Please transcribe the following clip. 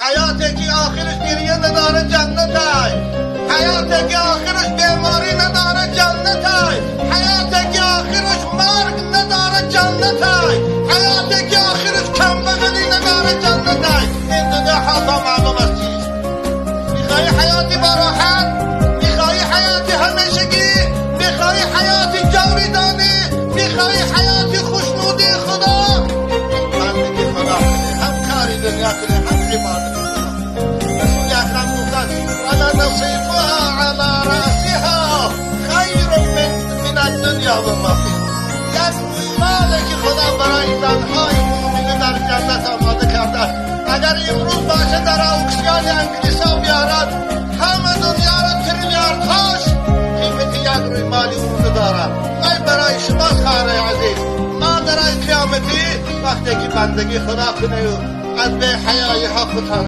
Ҳаёте ки охираш гиря надорад ҷаннатай. Ҳаёте ки охираш беморӣ надорад ҷаннатай. Ҳаёте ки охираш марг надорад ҷаннатай. Ҳаёте ки охираш камбағалӣ надорад ҷаннатай. Ин дунё ҳолто маълум аст чист. Мехоҳӣ ҳаёти бароҳат, мехоҳӣ ҳаёти ҳамешагӣ, мехоҳӣ ҳаёти ҷовидонӣ, мехоҳӣ ҳаёти хушнудии Худо, бандагии Худо кунӣ, ҳам кори дунё кунӣ, ҳам ибодати Худо. Расули Акрам гуфтанд: ولنصيفها على رأسها خير من الدنيا وما فيها. یک رویماله که خدا برای زنهای مؤمنه در جنت آماده کرده است، اگر امروز باشه در auction انگلیسا بیارد، همه دنیا را تریلیاردهاش قیمت یک رویمالی او ندارد. ای برای شما خواهر عزیز، مادرای قیامتی، وقتی که بندگی خدا کنه و از بی حیایی ها خودتان